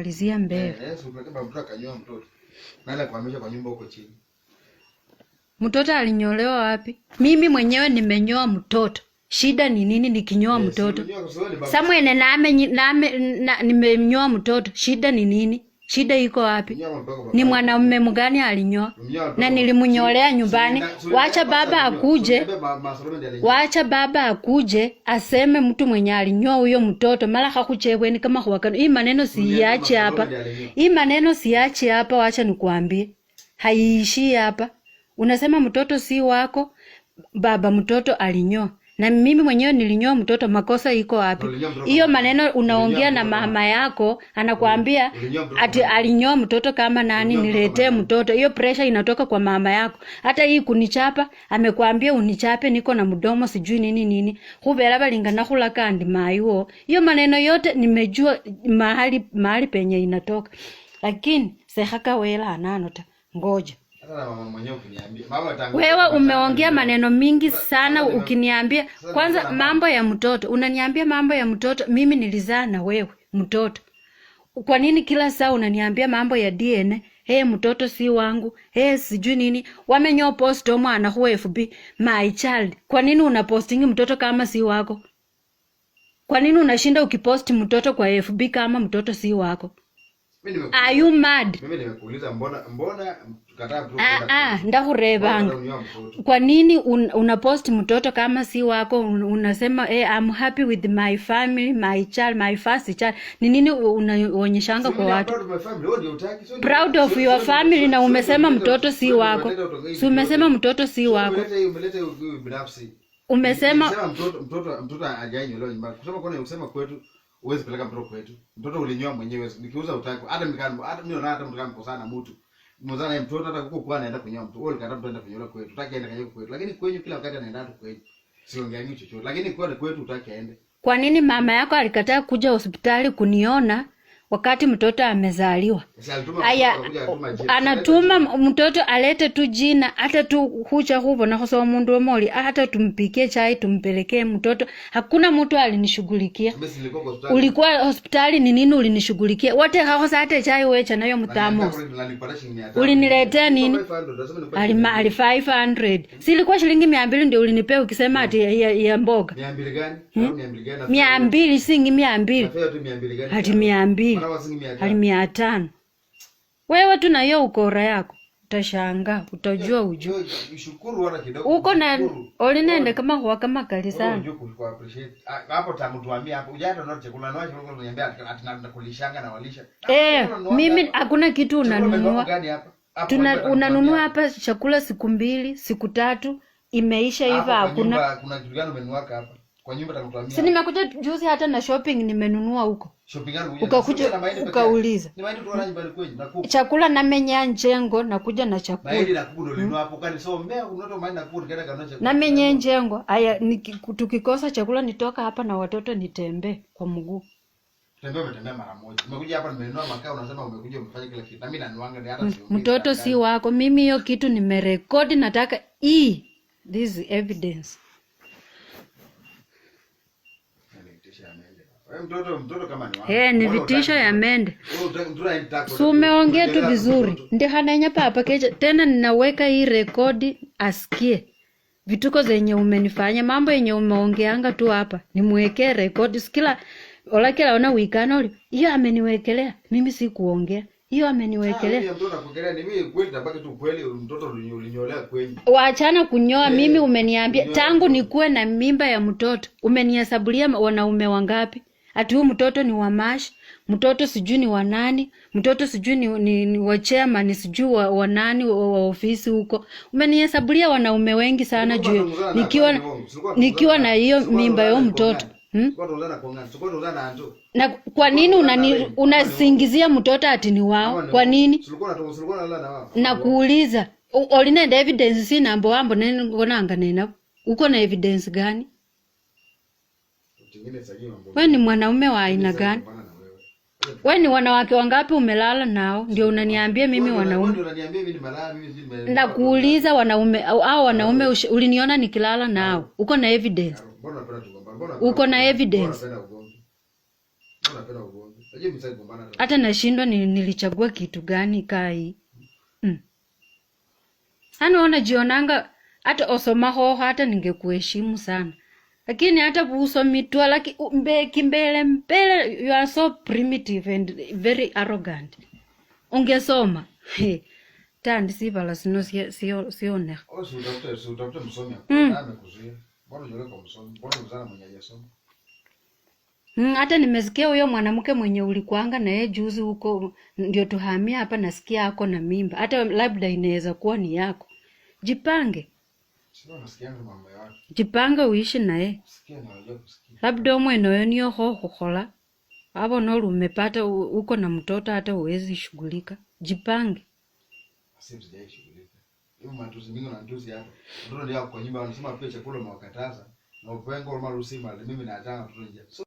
Malizia mbele. Eh, si upeleke baba mtoto akanyoa mtoto. Nani akuhamisha kwa nyumba huko chini? Mtoto alinyolewa wapi? Mimi mwenyewe nimenyoa mtoto. Shida ni nini nikinyoa Eh, si mtoto? ulinyoa kwa sababu ni baba. Samwene name name na, nimenyoa mtoto. Shida ni nini? Shida iko wapi? Ulinyoa mtoto kwa Ni baba. mwanamume mgani alinyoa? Ulinyoa mtoto Na kwa- nilimnyolea Si- nyumbani. si- Wacha si- baba si- akuje. si- Masalome ndiye alinyoa. Wacha baba akuje aseme mtu mwenye alinyoa huyo mtoto mara hakuchebweni kama huwakano. Hii maneno siyache hapa. Hii maneno siache hapa, wacha nikuambie. Haiishii hapa. Unasema mtoto si wako, baba mtoto alinyoa. Na mimi mwenyewe nilinyoa mtoto, makosa iko wapi? Ulinyoa mtoto Hiyo kama maneno unaongea Ulinyoa na mtoto kama mama yako, anakuambia Ulinyoa mtoto ati kama alinyoa mtoto kama nani, Ulinyoa mtoto niletee kama nani? mtoto. Hiyo pressure inatoka kwa mama yako. Hata hii kunichapa, amekwambia unichape, niko na mdomo sijui nini nini. Khubera balingana khulaka andi maiwo. Hiyo maneno yote nimejua mahali mahali penye inatoka. Lakini sekhaka wela anano ta. Ngoja. Hata na mama mwenyewe ukiniambia. Mama tangu Wewe umeongea maneno mingi sana Sasa nime- ukiniambia sasa kwanza nimekuwa na mama. mambo ya mtoto. Unaniambia mambo ya mtoto, mimi nilizaa na wewe mtoto. Kwa nini kila saa unaniambia mambo ya DNA? Hey, mtoto si wangu. Hey, sijui nini. Wamenyo post omwana khu FB my child. Kwa nini unapostingi mtoto kama si wako? Kwa nini unashinda ukiposti mtoto kwa FB kama mtoto si wako? Mimi nimekuuliza. Are you mad? Mimi nimekuuliza mbona tukataa mtoto Ah, kwenda ah, kwetu? Mbona ndakurebanga. unyoa mtoto? Kwa nini unapost mtoto kama si wako? Unasema hey, I'm happy with my family, my child, my first child. Ni nini unaonyeshanga Si kwa mimi watu? I'm proud of my family. Wewe ndio hutaki. Sio ndio- Proud of sio- your sio- family sio- na sio umesema ndio mtoto si sio ndio wako. umeleta utongai Si umesema yote. mtoto si Sio wako. umeleta hiyo binafsi. Umesema Nilisema mtoto hajainyolewa nyumbani. Kusema kwa kusema kwetu huwezi peleka mtoto kwetu. Mtoto ulinyoa mwenyewe. Nikiuza utaki. Hata mkana hata mimi naona hata mtu kama mkosana na mtu. Mzana naye mtoto hata kuko kwa anaenda kunyoa mtu. Wewe ulikataa mtoto aenda kunyolewa kwetu. Utaki aende kanyolewa kwetu. Lakini kwenyu kila wakati anaenda tu kwenyu. Siongeangi chochote. Lakini kwa kwetu utaki aende. kwa nini mama yako alikataa kuja hospitali kuniona wakati mtoto amezaliwa? Sasa alituma Aya, mtoto akakuja akatuma jina. anatuma mtoto alete tu jina hata tu hucha hubona khosa omundu omoli hata tumpikie chai tumpelekee mtoto. Hakuna mtu alinishughulikia. Mimi nilikuwa kwa hospitali. Ulikuwa hospitali ni nini ulinishughulikia? Watekhakho hata chai wecha nayo muthamosi. Uliniletea nini? Ali 500. Si ilikuwa shilingi 200 ndio ulinipea ukisema ati ya mboga. 200 gani? 200 gani? 200 singi 200. Nafea tu 200 gani? Ati 200. Maana wasingi 500. Ali 500. Wewe tu na hiyo ukora yako utashangaa, utajua ujue. Shukuru hata kidogo. Uko na Shukuru. olinende kama huwa kama kali Wewe sana. unajua ku appreciate. Ah, hapo tangu tuhamie hapo. Hujata nunua chakula na chakula unaniambia ati nakulishanga na walisha. Eh, Chakula unanunua mimi hapa. hakuna kitu Chakula umenunua unanunua. gani hapa? Hapo Tuna kwa nyumba unanunua tangu hapa chakula siku mbili, siku tatu, imeisha tuhamie hivyo hapa. Hapo kwa hakuna. nyumba kuna kitu gani umenunua hapa? Kwa nyumba tangu tuhamie. Si hapa. nimekuja juzi hata na shopping nimenunua huko. Shopping gani unakuja? Ukakuja Sio na mahindi peke yake. ukauliza. Ni mahindi tu na nyumbani kwenyu na kuku. Chakula namenya njengo nakuja na chakula. Mahindi na kuku ndio ulinunua hapo kani so mmea unatoa mahindi na kuku tukaenda kanunua chakula. Namenye njengo. Aya tukikosa chakula nitoka hapa na watoto nitembee kwa mguu. Tembea umetembea mara moja. Umekuja hapa nimenunua makaa unasema umekuja umefanya kila kitu. Na mimi nanuanga ni hata siongei. Mtoto si wako. Mimi hiyo kitu nimerekodi, nataka hii this evidence. Nitisha ya mende. Wewe mtoto kama ni wako. Hey, ni Mbona vitisho hutaki ya mtoto? mende. Wewe mtoto anataka. Si umeongea tu vizuri. Ndihanenya papa kecha tena ninaweka hii rekodi asikie. Vituko zenye umenifanya, mambo yenye umeongeanga tu hapa. Nimwekee rekodi sikila ola kila ona wikana oli. Hiyo ameniwekelea, mimi sikuongea. Hiyo ameniwekelea. Mimi mtoto nakuongelea ni mimi kweli tabaki tu kweli mtoto ulinyolea kwenyu. Waachana kunyoa. Eh, Mimi umeniambia kunyoa tangu mtoto. nikuwe na mimba ya mtoto umenihesabulia wanaume wangapi? Ati huyu mtoto ni wa Mash, mtoto sijui ni wa nani, mtoto sijui ni wa chairman, sijui wa nani wa ofisi huko. Umenihesabulia wanaume wengi sana juu nikiwa na hiyo mimba ya mtoto. Na kwa nini unasingizia mtoto ati ni wao? Kwa nini? Nakuuliza, olinenda evidence si nambo wambo nengonanga nena. Uko na evidence gani? We ni mwanaume wa aina gani? We ni wanawake wangapi umelala nao ndio unaniambia mimi wanaume? Nakuuliza wanaume au wanaume uliniona nikilala nao. Uko na evidence? Uko na evidence? Unajua mimi sitaki kugombana hata. Hata nashindwa nilichagua kitu gani kai. Hani unajionanga hata osomaho hata ningekuheshimu sana. Lakini hata busomitwa laki kimbele mbele, you are so primitive and very arrogant. Ungesoma. He. Tandi sibala sino sio sionekha. Wewe si utafute msomi akuoe. Nani amekuzuia? Mbona unyolewe kwa msomi? Mbona uzana mwenye hajasoma? Hata nimesikia huyo mwanamke mwenye ulikuanga na yeye juzi huko ndio tuhamia hapa, nasikia ako na mimba. Hata labda inaweza kuwa ni yako. Jipange. Sio nasikianga mambo ya watu. Jipange uishi naye. Kusikia na wajua kusikia. Labda omwene niyo khokhola abona uri umepata uko na mtoto hata uwezi shughulika. Jipange. Sisi sijai shughulika. Hiyo matusi mingi unanitusi hapa. Mtoto ndio kwa nyumba wanasema pia chakula umewakataza. Na upengo marusi mali mimi naachana mtoto nje. So